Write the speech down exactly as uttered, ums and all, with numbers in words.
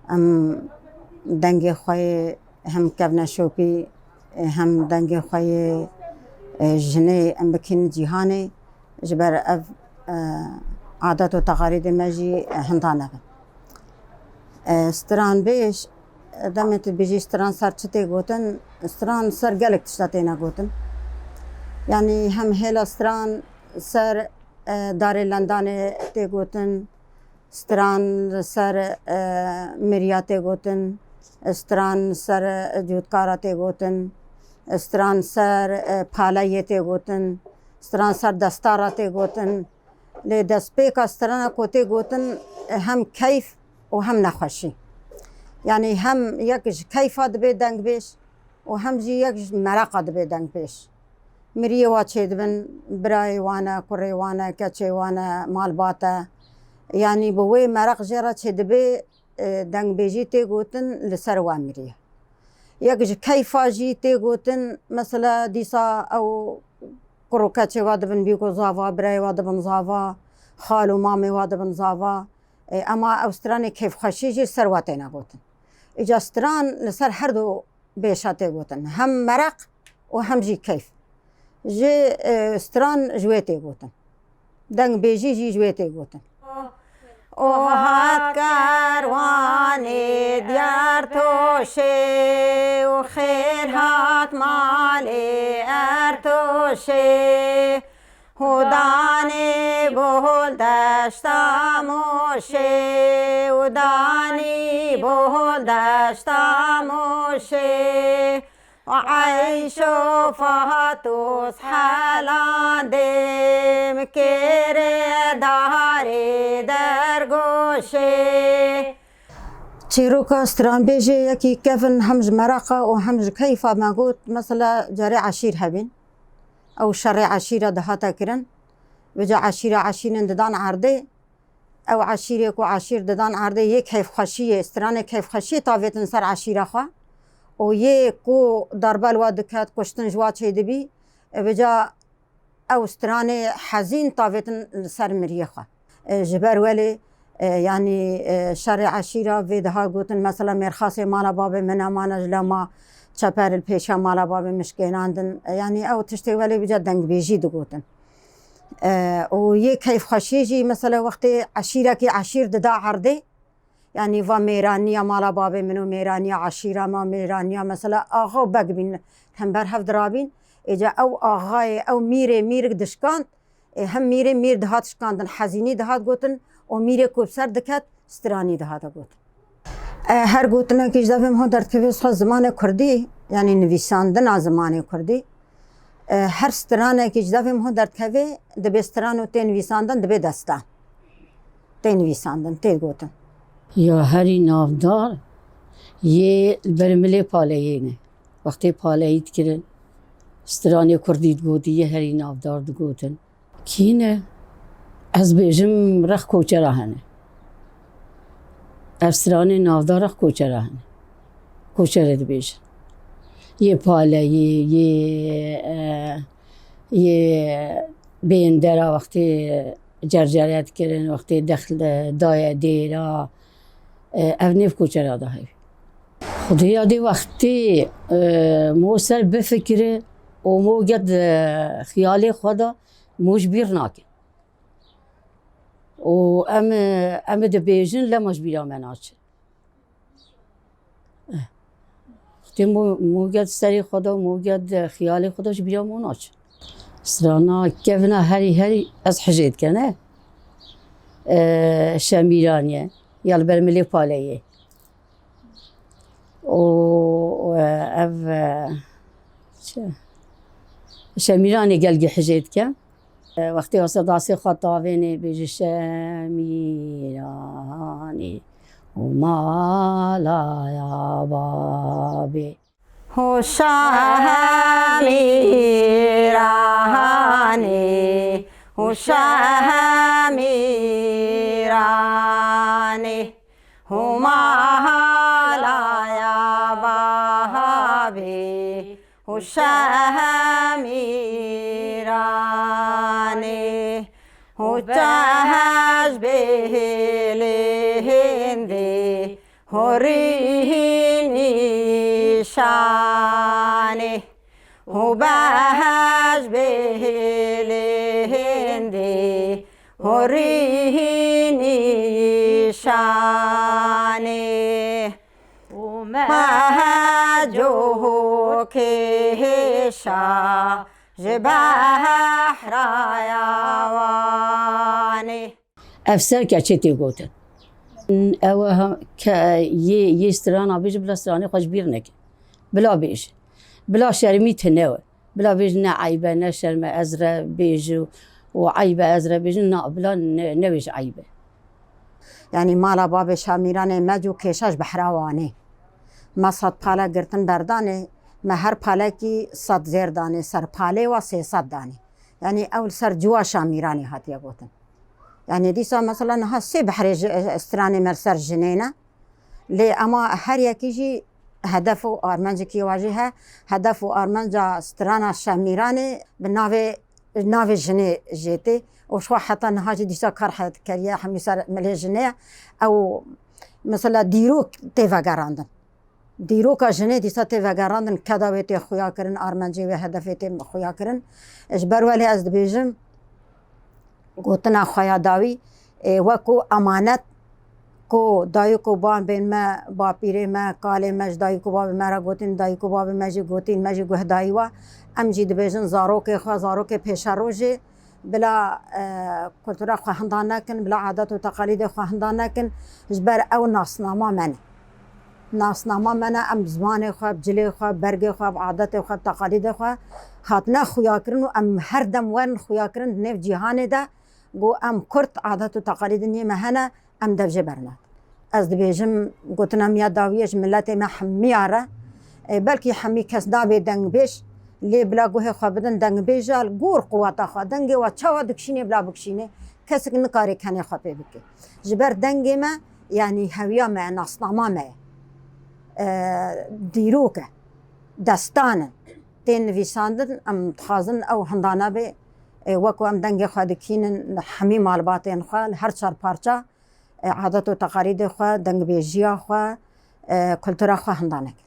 Em dengê xwe yê hem kevneşopî, hem dengê xwe yê, e, jinê em bikîn cîhanê, ji ber ev, e, adet û teqalîdê me jî, e, hinda nebin. E, stranbêj, e, demê tu dibêjî stran ser çi tê gotin, stran ser gelek tişta têne gotin. Yanî hem hêla stran ser, e, darê lendanê tê gotin, stran li ser, e, miriya tê gotin, stran li ser, e, cûtkara tê gotin, stran ser, e, paleyê tê gotin, stran ser destara tê gotin. Lê destpêka strana ku tê gotin, e, hem keyf û hem nexweşî. Yanî hem yek ji keyfa dibe dengbêj û hem jî yek ji mereqa dibe dengbêj. Miriyê wa çêdibin, birayê wan e, kurê wan e, keçê wan e, malbat e. Yanî bi wê mereq jê re çêdibe, e, dengbêjî tê gotin li ser wa miriye. Yek ji keyfa jî tê gotin, mesela dîsa ew kur û keçê wa dibin bîko zava, birayê wa dibin zava, xal û mamê wa dibin zava. E, ema ew stranê keyfxweşî jî ser wa têne gotin. Îca stran li ser her du bêşa tê gotin. Hem mereq û hem jî keyf. Ji, e, stran ji wê tê gotin. Dengbêjî jî ji wê tê gotin. O hat kerwanê Diyartoşê û xêr hat malê Ertoşê. Hudanê bol deşta Moşê, hudanî bol deşta Moşê. Eyşo Fatus helandê, mi kêrê darê dergoşê. Çîroka stranbêjê yekî kevin hem ji meraqa û hem ji keyfa me got, mesela carê eşîr hebîn. Ew şerê eşîra dihate kirin. Vêca eşîra eşîrin didan erdê. Ew eşîrê ku eşîr didan erdê yê keyfxweşiyê, stranê keyfxweşiyê tavêtin ser eşîra xwe. Û yê ku darbe li wa diket, kuştin ji wa çêdibî. E, vêca ew stranê hezîn tavêtin li ser miriyê xwe. E, ji ber welê, e, yanî, e, şerê eşîra vê diha gotin, mesela mêrxasê mala babê min nemane ji lema çeper li pêşiya mala babê min şikênandin. E, yanî ew tiştê welê vêca dengbêjî digotin. E, û yê keyfxweşiyê jî, mesela wextê eşîrekî eşîr dida erdê, yanî va mêraniya mala babê min û mêraniya eşîra me, mêraniya mesela axa û beg bîn hember hev dirabîn. Êca ew axayê, ew mîrê mîr dişkand, ê hem mîrê mîr dihat şikandin, hezînî dihat gotin û mîrê ku bi ser diket, stranî dihate gotin. E, her gotinekî ji devê min ho derdikeve, xwe zimanê kurdî, yanî nivîsandina zimanê kurdî. E, her stranekî ji devê min ho derdikeve, dibê stran û tê nivîsandin, dibê destan. Tê nivîsandin, tê gotin. Ya herî navdar yê li ber milê paleyê ne. Wextê paleyî dikirin, stranê kurdî digotî, yê herî navdar digotin. Kî ne? Ez bêjim rex koçera hene. Ev stranê navdar rex koçera hene. Koçerê dibêjin. Yê paleyê, yê, e, yê bêndera wextê cercere dikirin, wextê dexl daye dêra, e, ev nêv koçera de heye. Xwedêya dê wextê, e, mo ser bifikire û mo get, e, xiyalê xwe de mo ji bîr nake. Û em, em ê dibêjin lema ji bîra me naçe. Eh. Wextê mo, mo get serê xwe de, mo get xiyalê xwe de ji bîra mo naçe. Strana kevina herî herî ez hijê dikene. Eh, Şemîraniye, ya li ber milê paleyê. Û, e, ev, e, çi? Şemîranê gelgî hijê dike. E, wextê wasa dasê xwe tavênê bêje Şemîranê û malaya babê. Û Şemîranê, û Şemîranê. Û malaya babê û Şemîranê û te ji bêhêlê hêndê Horî nîşanê û behej bê hêlê hêndê. Horî nîşanê û mehec û hêşa ji behra ya Wanê. Ev ser keçê tê gotin. Ew e ha-, ke-, yê, yê strana bêje, bila stranê xwe ji bîr neke. Bila bêje. Bila şermî tune we. Bila bêje ne eyb e, ne şerm e ez re bêjim û eyb e ez re bêjim. Na, bila ne, nebêje eyb e. Yanî mala babê Şamîranê mec û kêşa ji behra Wanê. Me sed pale girtin berdanê, me her palekî sed zêr danê, ser palê wa sê sed danê. Yanî ew li ser ciwa Şamîranê hatiye gotin. Yanî dîsa mesela niha sê behrê ji, stranê me li ser jinê ne. Lê ema her yekî jî hedef û armencekî wa jî he. Hedef û armenca strana Şamîranê bi navê, navê jinê jê tê. Û ji xwe heta niha jî dîsa kar he dikeriye, hemî ser milê jinê ye. Ew mesela dîrok tê vegerandin. Dîroka jinê dîsa tê vegerandin, keda wê tê xuya kirin, armencê wê hedefê tê xuya kirin. Ji ber welê ez dibêjim, gotina xwe ya dawî, ê, wekû emanet ku dayik û babên me, bapîrê me, kalê me ji dayik û babê me re gotin, dayik û babê me jî gotin, me jî guhdayî we. Em jî dibêjin zarokê xwe, zarokê pêşerojê, bila, e, kultura xwe hinda nekin, bila adet û teqalîdê xwe hinda nekin, ji ber ew nasnama me ne. Nasnama me ne, em bi zimanê xwe, bi cilê xwe, bi bergê xwe, bi adetê xwe, bi teqalîdê xwe hatine xuyakirin û em her dem werin xuyakirin di nêv cîhanê de, ku em Kurd adet û teqalîdên yê me hene, em dev jê bernat. Ez dibêjim, gotina min ya dawiyê ji miletê me hemiya re, e, belkî hemî kes nabê dengbêj, lê bila guhê xwe bidin dengbêja li gor quweta xwe, dengê we çawa dikişînê bila bikişînê, kesek nikare kenê xwe pê bike. Ji ber dengê me, yanî hewiya me ye, nasnama me ye. E, dîrok e, destan in, tên nivîsandin, em dixwazin ew hindana bê, e, wek ku em dengê xwe dikînin, hemî malbatên xwe, li her çar parça, e, adet û teqalîdê xwe, dengbêjiya xwe, e, kultura xwe hinda nekin.